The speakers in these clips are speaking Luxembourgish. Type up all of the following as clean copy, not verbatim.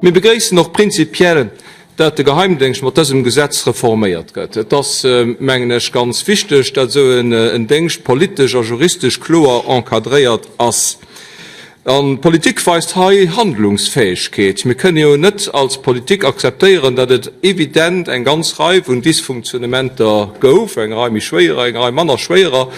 Mir begréissen och prinzipiell, dat de Geheimdéngscht mat dësem Gesetz reforméiert gëtt. Et ass, mengen ech, ganz wichteg, dat esou en Déngscht politesch a juristesch kloer encadréiert ass. An d'Politik weist hei Handlungsfäegkeet. Mir kënne jo net als Politik akzeptéieren, datt et evident eng ganz Rei vun Dysfunktionnementer gouf, eng Rei méi schwéierer, eng Rei manner schwéierer,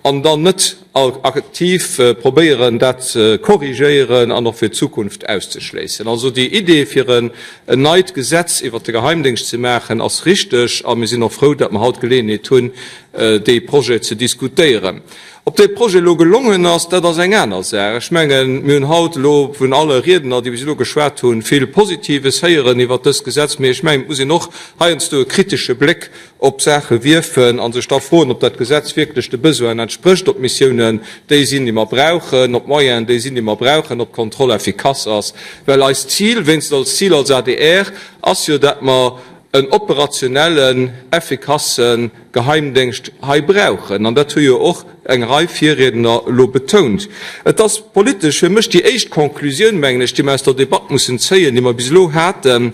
an dann net aktiv probéieren, dat ze korrigéieren an och fir d'Zukunft auszeschléissen. Also déi Idee, fir en neit Gesetz iwwert de Geheimdéngscht ze maachen, ass richteg a mir sinn och frou, datt mer haut d'Geleeënheet hunn, dee Projet ze diskutéieren. Ob dee Projet elo gelongen ass, dat ass eng aner Saach. Ech mengen, mir hunn haut elo vun alle Riedner, déi bis elo geschwat hunn, vill Positives héieren iwwert dëst Gesetz. Mee ech mengen, et muss een och heiansdo e kritesche Bléck op d'Saache wierfen a sech da froen, ob dat Gesetz wierklech de Besoinen entsprécht, ob d'Missiounen déi sinn, déi mer brauchen, ob d'Moyenen déi sinn, déi mer brauchen, ob d'Kontroll effikass ass. Well eist Zil, wéinstens als Zil als adr, ass jo, dat mer en operationellen, effikasse Geheimdéngscht hei brauchen. An dat hu jo och eng Rei Virriedner elo betount. Et ass politesch fir mech déi éischt Konklusioun, mengen ech, déi mer aus der Debatt mussen zéien, déi mer bis elo haten,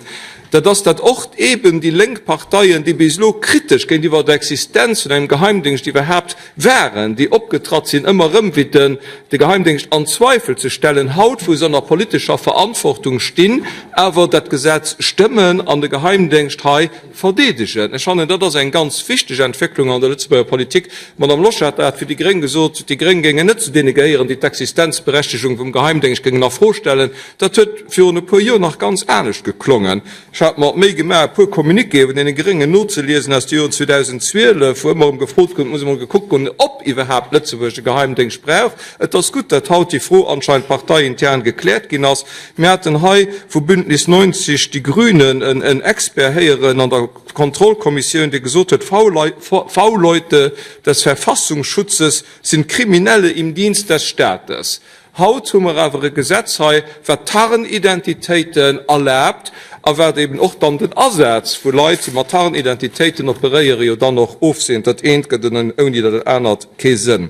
dat ass, datt och eeben déi lénk Parteien, déi bis elo kritesch géintiwwer der Existenz vun engem Geheimdéngscht iwwerhaapt waren, déi opgetratt sinn ëmmer erëm, fir de Geheimdéngscht an Zweifel ze stellen, haut, wou se an der politescher Verantwortung stinn, awer dat Gesetz stëmmen an de Geheimdéngscht hei verdeedegen. Ech fannen, dat ass eng ganz wichteg Entwécklung an der Lëtzebuerger Politik. D'Madame Losch hat dat fir déi Gréng gesot, déi Gréng géingen net zu deene gehéieren, déi d'Existenzberechtegung vum Geheimdéngscht géingen a Fro stellen. Dat huet virun e puer Joer nach ganz anescht geklongen. Ech hat mer d'Méi gemaach, e puer Communiquéë vun deene Gréngen nozeliesen aus de Joren 2012, wou ëmmer erëm gefrot gouf, et muss emol gekuckt goen, ob iwwerhaapt Lëtzebuerg e Geheimdéngscht brauch. Et ass gutt, datt haut déi Fro anscheinend parteiintern gekläert ginn ass. Mir haten hei vu Bündnis 90, Die Grünen en Expert héieren an der Kontrollkommissioun, dee gesot huet, V-Leute des Verfassungsschutzes sind Kriminelle im Dienst des Staates. Haut hu mer awer e Gesetz hei, wat Tarnidentitéiten erlaabt a wat eben och dann den Asaz vu Leit, déi mat Tarnidentitéiten operéieren, jo dann och ofseent. Dat eent gëtt ouni dat anert kee Sënn.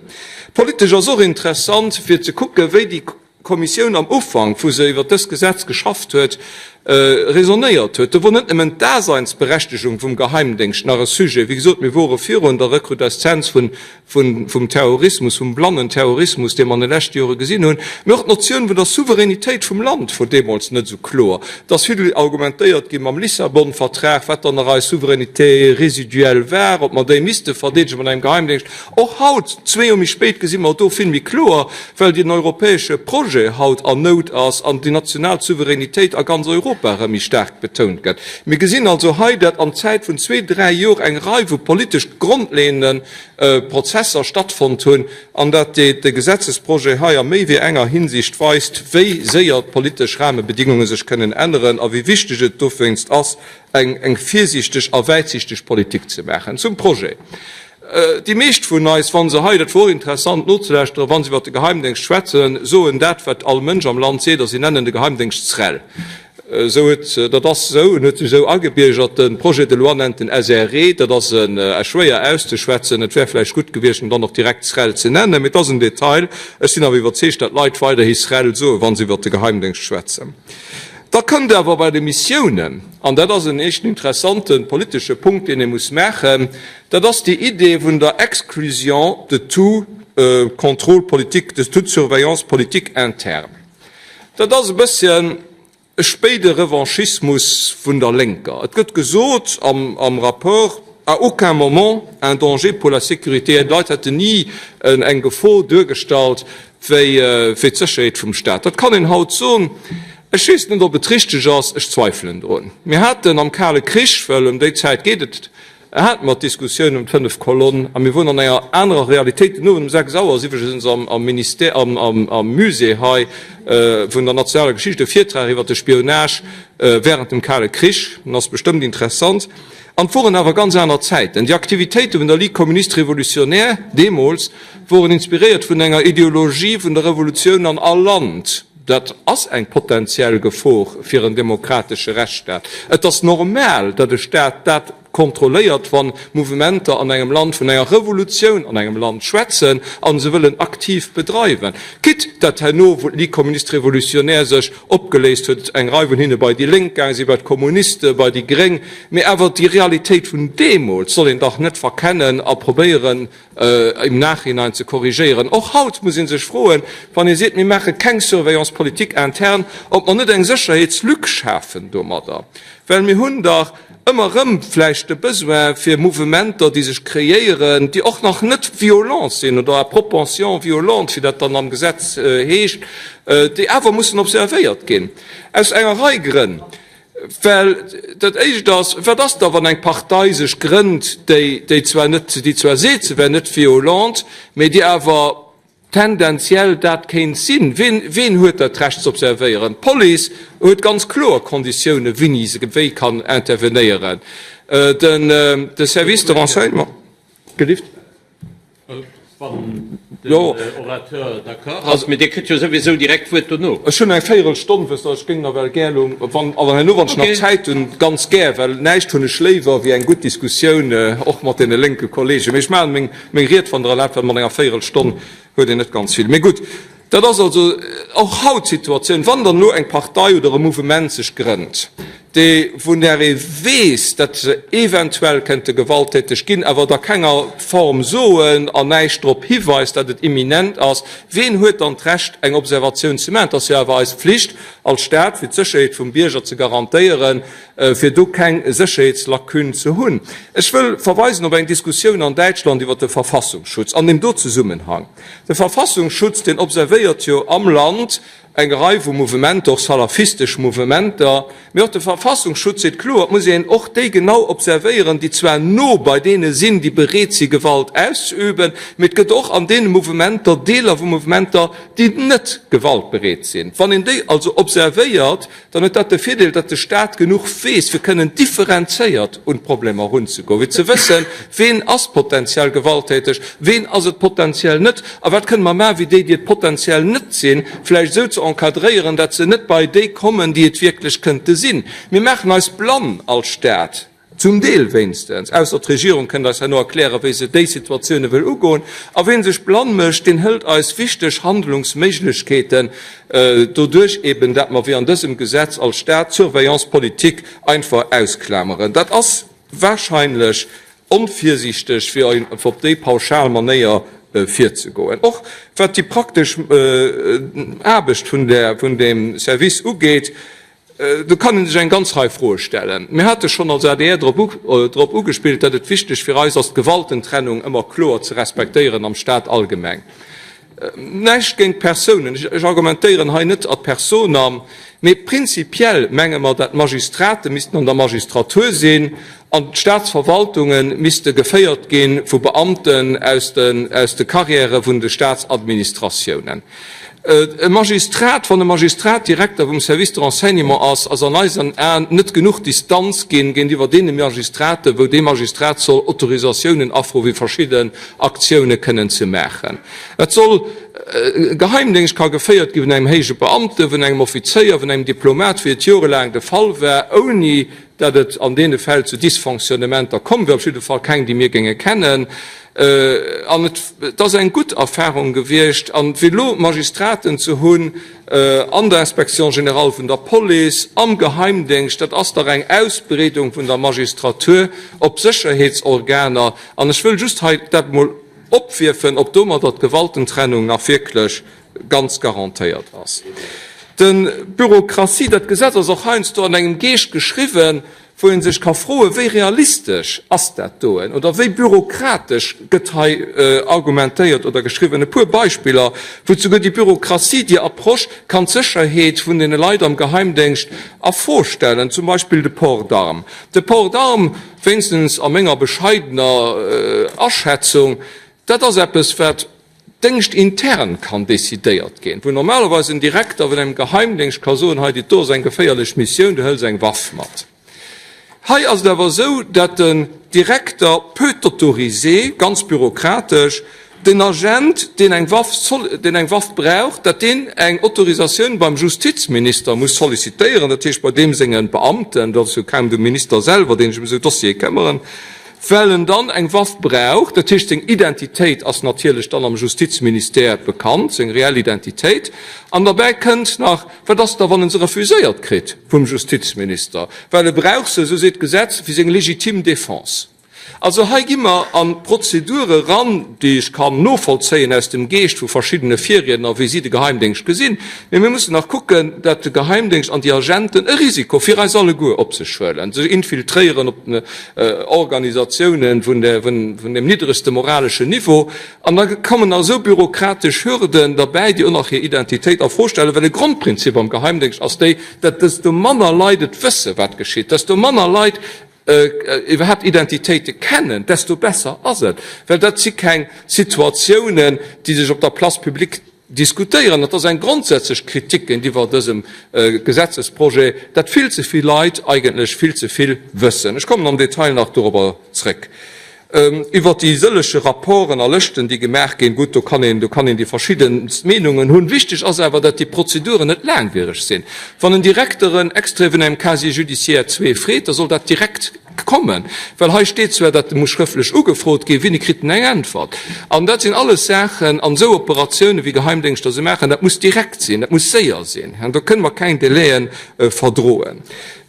Politesch ass och interessant, fir ze kucken, wéi déi Kommissioun am Ufank, wou se iwwert dëst Gesetz geschafft huet, raisonnéiert huet. Do wor net nëmmen d'Daseinsberechtegung vum Geheimdéngscht nach e Sujet. Wéi gesot, mir wore virun der Recrudeszenz vum Terrorismus, vum blannen Terrorismus, dee mer an de leschte Jore gesinn hunn. Mee och d'Notioun vun der Souveränitéit vum Land wor deemools net esou kloer. Et ass vill argumentéiert gi mam Lissabon-Vertrag, wat dann nach eis Souveraineté résiduelle war, ob mer déi misste verdeedege mat engem Geheimdéngscht. Och haut, zwee Joer méi spéit, gesi mer do vill méi kloer, well den europäesche Projet haut an Nout ass an déi national Souveränitéit a ganz Europa erëm méi staark betount gëtt. Mir gesinn also hei, datt an Zäit vun zwee, dräi Jor eng Rei vu politesch grondleeënde Prozesser stattfonnt hunn an datt de Gesetzesprojet hei a méi wéi enger Hinsicht weist, wéi séier d'politesch Rahmebedingunge sech kënnen änneren a wéi wichteg et dowéinst ass, eng virsiichteg a wäitsichteg Politik ze maachen. Zum Projet. Déi meescht vun eis, wa se hei, dat wor interessant nozelauschteren, wa se iwwert de Geheimdéngscht schwätzen, soen dat, wat all Mënsch am Land seet, a si nennen de Geheimdéngscht SREL. Esou huet, dat ass esou, en huet sech esou agebiergert. De Projet de loi nennt en SRE, dat ass en schwéier auszeschwätzen. Et wär vläicht gutt gewiescht, en dann och direkt SREL ze nennen, mee et ass en Detail. Ech sinn awer iwwerzeegt, dat d'Leit weiderhi SREL soen, wa se iwwert de Geheimdéngscht schwätzen. Da kënnt awer bei de Missiounen, an dat ass en éischten interessante politesche Punkt, deen ee muss maachen, dat ass déi Idee vun der Exclusion de tout contrôle politique, de toute surveillance politique interne. Dat ass e bësschen e spéide Revanchismus vun der Lénker. Et gëtt gesot am Rapport, À aucun moment un danger pour la sécurité. D'Leit hätten ni eng Gefor duergestallt wéi d'Sécherheet vum Staat. Dat kann een haut soen. Ech weess net, ob et richteg ass. Ech zweifelen drun. Mir haten am Kale Krich, well ëm déi Zäit geet et, hate mer d'Diskussioun ëm d'fënnef Kolonn a mir woren an enger anerer Realitéit. Den Owend um 6 Auer ass iwwregens am Ministère, am Musée hei vun der nationaler Geschicht e Virtrag iwwer de Spionage während dem Kale Krich. En ass bestëmmt interessant. An et woren awer ganz aner Zäiten. Déi Aktivitéite vun der Ligue communiste révolutionnaire deemools woren inspiréiert vun enger Ideologie vun der Revolutioun an all Land. Dat ass eng potentiell Gefor fir en demokratesche Rechtsstaat. Et ass normal, datt e Staat dat. kontrolléiert, wa Mouvementer an engem Land vun enger Revolutioun an engem Land schwätzen a se wëllen aktiv bedreiwen. Quitte dat herno, wou d'Ligue communiste révolutionnaire sech opgeléist huet, eng Rei vun hinne bei déi Lénk gaang sinn, bei d'Kommuniste, bei déi Gréng. Mee awer déi Realitéit vun deemools soll een dach net verkennen a probéieren, im Nachhinein ze korrigéieren. Och haut muss ee sech froen, wann ee seet, mir maache keng Surveillance politique interne, ob mer net eng Sécherheetslück schafen domadder. Well mir hunn dach ëmmer erëm vläicht de Besoin fir Mouvementer, déi sech kreéieren, déi och nach net violent sinn oder à propension violente, wéi dat dann am Gesetz heescht, déi awer mussen observéiert ginn, aus enger Rei Grënn. Well dat Éischt ass, Wat ass da, wann eng Partei sech grënnt, déi, déi zwar net, déi zwar seet, se wär net violent, mä déi awer tendenziell dat kéint sinn? Wien, wien huet dat Recht ze observéieren? D'Police huet ganz kloer Konditiounen, wéini se wéi kann intervenéieren. Den, de Service de renseignement. Gelift? Wann den Orateur d'accord ass, mee Dir kritt jo souwisou direkt d'Wuert dono. Ech hunn eng Véierelstonn, wësst Der, ech géing nawell gär elo, wann, awer herno, wann ech nach Zäit hunn, ganz gär, well näischt hunn ech léiwer wéi eng gutt Diskussioun, och mat deene lénke Kollegen. Mee ech maachen meng, meng Ried, wann Der erlaabt, well mat enger Véierelstonn huet een net ganz vill. Mee gutt. Dat ass also och haut d'Situatioun. Wann dann elo eng Partei oder e Mouvement sech grënnt, dee vun där ee weess, datt se eventuell kënnte gewalttäteg ginn, awer et a kenger Form soen an näischt drop hiweist, datt et imminent ass, ween huet dann d'Recht, eng Observatioun ze maachen? Et ass jo awer eis Pflicht als Stat, fir d'Sécherheet vum Bierger ze garantéieren, fir do keng Sécherheetslacune ze hunn. Ech wëll verweisen op eng Diskussioun an Däitschland iwwert de Verfassungsschutz an deem do Zesummenhang. De Verfassungsschutz, deen observéiert jo am Land eng Rei vu Mouvementer, och salafistesch Mouvementer, mee och de Verfassungsschutz seet kloer, et muss een och déi genau observéieren, déi zwar no bei deene sinn, déi bereet si Gewalt auszeüben, mee et gëtt och an deene Mouvementer Deeler vu Mouvementer, déi net gewaltbereet sinn. Wann een déi also observéiert, dann huet dat de Virdeel, datt de Staat genuch weess, fir kënnen differenzéiert un d'Problemer erunzegoen, fir ze wëssen, ween ass potenziell gewalttäteg, ween ass et potenziell net a wat kënne mer maachen, fir déi, déi et potenziell net sinn, vläicht esou ze encadréieren, datt se net bei déi kommen, déi et wierklech kënnte sinn. Mir maachen eis blann als Staat. Zum Deel wéinstens, ausser d'Regierung kënnt eis herno erklären, wéi se déi Situatioune wëll ugoen. A wien sech blann mécht, deen hëlt eis wichteg Handlungsméiglechkeeten doduerch eben, dat mer wéi an dësem Gesetz als Staat d'Surveillance politique einfach ausklameren. Dat ass wahrscheinlech onvirsiichteg, fir op déi pauschal Manéier virzegoen. Och wat déi praktesch Aarbecht vun deem Service ugeet, Do kann ee sech eng ganz Rei Froe stellen. Mir hate schonn als adr drop ugespillt, datt et wichteg fir eis ass, d'Gewaltentrennung ëmmer kloer ze respektéieren am Stat allgemeng. Näischt géint d'Persounen, ech argumentéieren hei net ad personam, mee prinzipiell menge mer, datt d'Magistrate missten an der Magistratur sinn an d'Statsverwaltunge misste geféiert gi vu Beamten aus de Carrièrë vun de Statsadministratiounen. E Magistrat, wann e Magistrat Direkter vum Service de renseignement ass, ass an eisen Aen net genuch Distanz ginn géintiwwer deene Magistraten, wou dee Magistrat soll Autorisatiounen afroen, fir verschidden Aktioune kënnen ze maachen. Et soll, e Geheimdéngscht ka geféiert gi vun engem héije Beamten, vun engem Offizéier, vun engem Diplomat, wéi et jorelaang de Fall war, ouni dat et an deene Fäll zu Dysfonctionnementer komm wär, op jidde Fall keng, déi mir géinge kennen. An et ass eng gutt Erfahrung gewiescht. An fir elo Magistraten ze hunn an der Inspection générale vun der Police, am Geheimdéngscht, dat ass dach eng Ausbreedung vun der Magistratur op Sécherheetsorganer. An ech wëll just hei dat emol opwierfen, ob domadder d'Gewaltentrennung nach wierklech ganz garantéiert ass. De Bürokratie, dat Gesetz ass och heiansdo an engem Geescht geschriwwen, wou ee sech ka froen, wéi realistesch ass dat doen oder wéi bürokratesch gëtt hei argumentéiert oder geschriwwen. E puer Beispiller, wou souguer déi Bürokratie, déi Approche kann d'Sécherheet vun deene Leit am Geheimdéngscht a Fro stellen, zum Beispill de Port d'armes. De Port d'armes, wéinstens a menger bescheidener Aschätzung, dat ass eppes, wat déngschtintern kann decidéiert ginn, wou normalerweis en Direkter vun engem Geheimdéngscht ka soen, hei, déi do ass eng geféierlech Missioun, du hëls eng Waff mat. Hei ass et awer esou, datt den Direkter peut autoriser, ganz bürokratesch, Den Agent, deen eng Waff, deen eng Waff brauch, datt deen eng Autorisatioun beim Justizminister muss sollicitéieren, dat heescht bei deem senge Beamten, dat ass jo kaum de Minister selwer, deen sech ëm esou Dossiere këmmeren, well en dann eng Waff brauch, dat heescht seng Identitéit ass natierlech dann am Justizministère bekannt, seng reell Identitéit. An derbäi kënnt nach, Wat ass da wann en se refuséiert kritt vum Justizminister, well e brauch se, esou seet d'Gesetz, fir seng légitime défense. Also hei gi mer an Prozedure eran, déi ech kann novollzéien aus dem Geescht vu verschiddene Virriedner, wéi si de Geheimdéngscht gesinn. Mee mir mussen nach kucken, dat de Geheimdéngscht an déi Agenten e Risiko fir eis alleguer op sech huelen, sech infiltréieren op den Organisatiounen vun deem niddregste moraleschen Niveau. An da kommen nach esou bürokratesch Hürden derbäi, déi och nach hir Identitéit a Fro stellen, well e Grondprinzip am Geheimdéngscht ass déi, dat desto manner Leit et wëssen, wat geschitt, desto manner Leit iwwerhaapt Identitéite kennen, desto besser ass et, well dat si keng Situatiounen, déi sech op der Place publique diskutéieren. Dat ass eng grondsätzlech Kritik géintiwwer dësem Gesetzesprojet, dat vill ze vill Leit eigentlech vill ze vill wëssen. Ech kommen am Detail nach dorobber zréck. Iwwert déi sëllege Rapporten a Lëschten, déi gemaach ginn, gutt, do kann een, do kann een déi verschiddenst Meenungen hunn. Wichteg ass awer, datt déi Prozeduren net laangwiereg sinn. Wann en Direkter en Extrait vun engem Casier judiciaire zwee freet, da soll dat direkt kommen, well hei steet zwar, dat muss schrëftlech ugefrot ginn, wéini kritt en eng Äntwert? An dat sinn alles Saachen, an esou Operatiounen, wéi Geheimdéngschter se maachen, dat muss direkt sinn, dat muss séier sinn, do kënne mer keng Délaië verdroen.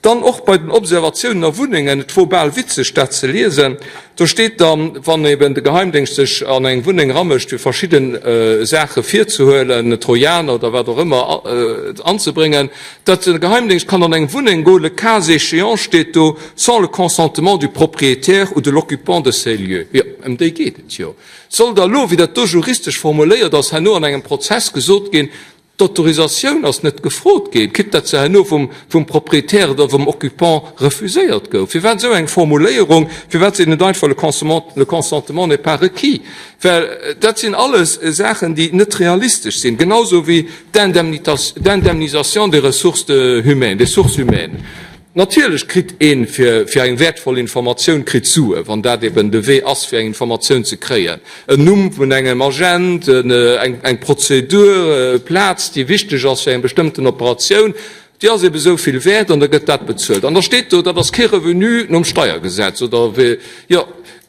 Dann och bei den Observatiounen a Wunnengen, et wor bal witzeg dat ze liesen, do steet dann, wann eben de Geheimdéngscht sech an eng Wunneng ramécht fir verschidden Saache virzehuelen, Trojaner oder wat och ëmmer anzebréngen, datt de Geheimdéngscht kann an eng Wunneng goen, le cas échéant steet do, sans le consentement du propriétaire ou de l'occupant de ces lieux. Jo, ëm déi geet et jo. Soll da elo, wéi dat do juristesch formuléiert ass, herno an engem Prozess gesot ginn, D'Autorisatioun ass net gefrot ginn, quitte datt se herno vum Proprietär oder vum Occupant refuséiert gouf. Firwat esou eng Formuléierung? Firwat seet een net einfach, le consentement n'est pas requis? Well dat sinn alles Saachen, déi net realistesch sinn, genauso wéi d'Indemnisation des ressources humaines, des sources humaines. Natierlech kritt ee fir eng wäertvoll Informatioun kritt Sue, wann dat eben de Wee ass fir eng Informatioun ze kréien, en Numm vun engem Agent, eng Prozedur, e Plaz déi wichteg ass fir eng bestëmmten Operatioun, déi ass ebe sou vill wäert an da gëtt dat bezuelt. An da steet do, dat ass kee Revenu nom Steiergesetz oder wéi. Jo,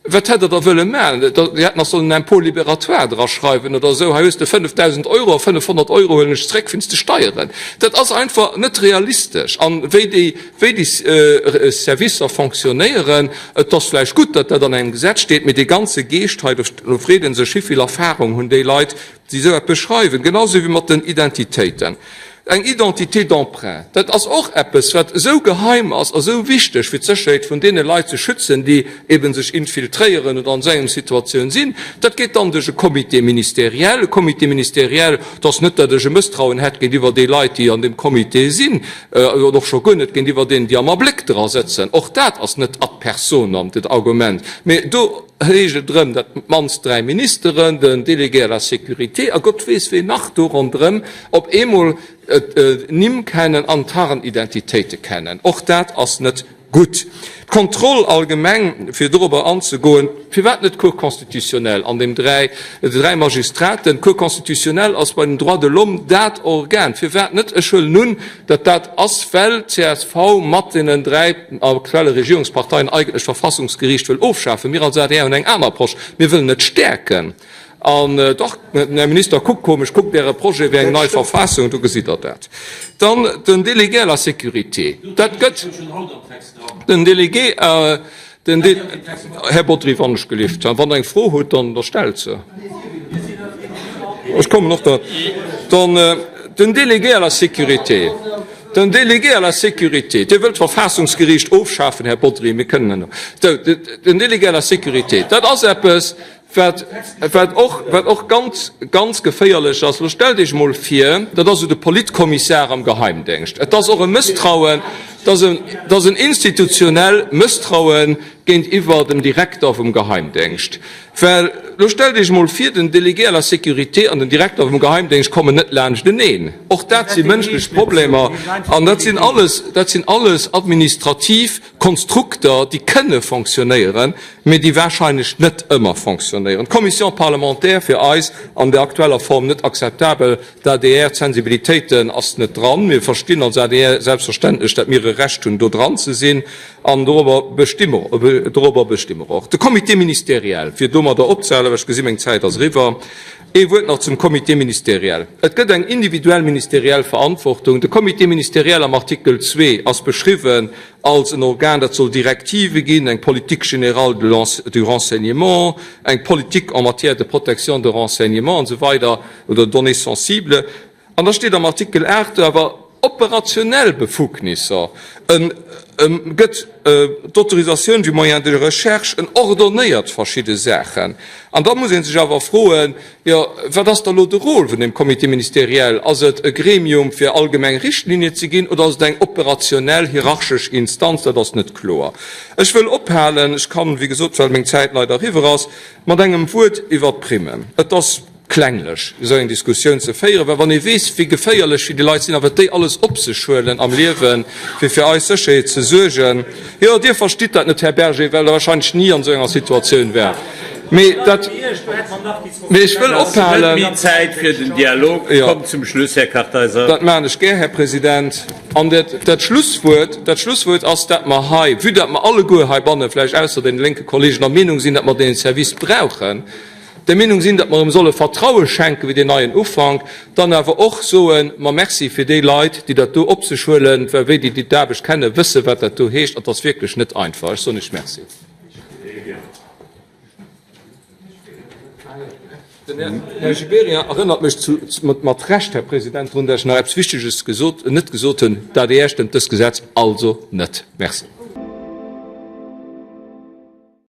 Wat hätt Der da wëlle maachen? Dir hätt nach sollen en Impôt libératoire draschreiwen oder esou, hei hues de 5.000 Euro a 500 Euro huelen ech zréck wéinst de Steieren. Dat ass einfach net realistesch. An wéi déi, wéi déi Servicer fonctionnéieren, et ass vläicht gutt, datt dat an engem Gesetz steet, mee dee ganze Geescht hei, do freet ee sech, Wivill Erfahrung hunn déi Leit, déi esou eppes schreiwen? Genau esou wéi mat den Identitéiten. Eng Identité d'emprunt, dat ass och eppes, wat esou geheim ass a esou wichteg, fir d'Sécherheet vun deene Leit ze schützen, déi eebe sech infiltréieren oder an esou engem Situatioun sinn. Dat geet dann duerch e Comité ministériel. E Comité ministériel, et ass net, datt ech e Mësstrauen hätt géintiwwer déi Leit, déi an deem Comité sinn, an och scho guer net géintiwwer deenen, déi am Abléck dra sëtzen. Och dat ass net ad personam, dat Argument. Mee do heescht et erëm, datt op d'mannst 3 Ministeren, den Délégué à la sécurité a Gott weess ween nach do ronderëm, op eemol Nimm kennen an Tarnidentitéite kennen. Och dat ass net gutt. D'Kontroll allgemeng, fir dorobber anzegoen, firwat net d'Cour constitutionnelle an deem 3, 3 Magistraten? D'Cour constitutionnelle ass bei den Droits de l'homme dat Organ. Firwat net? Ech huelen un, datt dat ass, well csv mat deenen 3 aktuelle Regierungsparteien eigentlech d'Verfassungsgeriicht wëll ofschafen. Mir als adr hunn eng aner Approche. Mir wëllen et stäerken. An dach, den Här Minister kuckt komesch, kuckt Äre Projet wéi eng nei Verfassung, do gesitt Der dat. Dann den Délégué à la sécurité, dat gëtt den Délégué, den Dé, Här Bodry, wann ech gelift, wann Der eng Fro hutt, dann da stellt se. Ech kommen och da. Dann den Délégué à la sécurité, den Délégué à la sécurité, Dir wëllt d'Verfassungsgeriicht ofschafen, Här Bodry, mir kënnen, den Délégué à la sécurité, dat ass eppes, Wat, wat och, wat och ganz, ganz geféierlech ass, elo stellt Iech emol vir, dat ass esou de Politkommissar am Geheimdéngscht. Et ass och e Mësstrauen, et ass en, et ass en institutionell Mësstraue géintiwwer dem Direkter vum Geheimdéngscht. Well elo stellt Iech emol vir, den Délégué à la sécurité an den Direkter vum Geheimdéngscht kommen net laanschteneen. Och dat si mënschlech Problemer an dat sinn alles, dat sinn alles administrativ Konstrukter, déi kënne fonctionnéieren, mee déi wahrscheinlech net ëmmer fonctionnéieren. D'Commission parlementaire fir eis an der aktueller Form net akzeptabel. D'adr, d'Sensibilitéiten ass net dran. Mir verstinn als adr selbstverständlech, dat mir e Recht hunn, do dran ze sinn. An dorobber besti mer, dorobber besti mer och. De Comité ministériel, fir domadder opzehalen, well ech gesi meng Zäit ass eriwwer, ee Wuert nach zum Comité ministériel. Et gëtt eng individuell ministeriell Verantwortung. De Comité ministériel am Artikel 2 ass beschriwwen als en Organ, dat soll Direktive ginn, eng Politique générale du renseignement, eng Politique en matière de protection de renseignement an esou weider oder données sensibles. An da steet am Artikel 8 awer operationell Befugnisser, en gëtt d'Autorisatioun du moyen de recherche, en ordonnéiert verschidde Saachen. An da muss ee sech awer froen, jo wat ass da lo de Rôle vun deem Comité ministériel? Ass et e Gremium fir allgemeng Richtlinie ze ginn oder ass et eng operationell hierarchesch Instanz? Dat ass net kloer. Ech wëll ophalen, ech kann, wéi gesot, well meng Zäit leider eriwwer ass, mat engem Wuert iwwert d'Primmen. Et ass. Klenglech, esou eng Diskussioun ze féieren, well wann ee weess, wéi geféierlech déi Leit sinn a wat déi alles op sech huelen am Liewen, fir fir eis Sécherheet ze suergen. Jo, Dir verstitt dat net, Här Berger, well Der wahrscheinlech ni an esou enger Situatioun waart. Mee dat, mee ech wëll ophalen. Net méi Zäit fir den Dialog. Kommt zum Schluss, Här Kartheiser. Dat maachen ech gär, Här President. An dat, dat Schlusswuert, dat Schlusswuert ass, dat mer hei, vue dat mer alleguer heibanne vläicht ausser deene lénke Kollegen der Meenung sinn, dat mer deen Service brauchen, der Meenung sinn, datt mer em solle Vertraue schenken fir deen neien Ufank, dann awer och soen, ma Merci fir déi Leit, déi dat do op sech huelen, well wéi déi, déi d'Aarbecht kennen, wëssen, wat dat do heescht, an et ass wierklech net einfach. Ech soen Iech Merci. Den Här Gibéryen erënnert mech zu, mat Recht, Här President, drun, datt ech nach eppes Wichteges gesot, net gesot hunn, D'ADR stëmmt dëst Gesetz also net. Merci.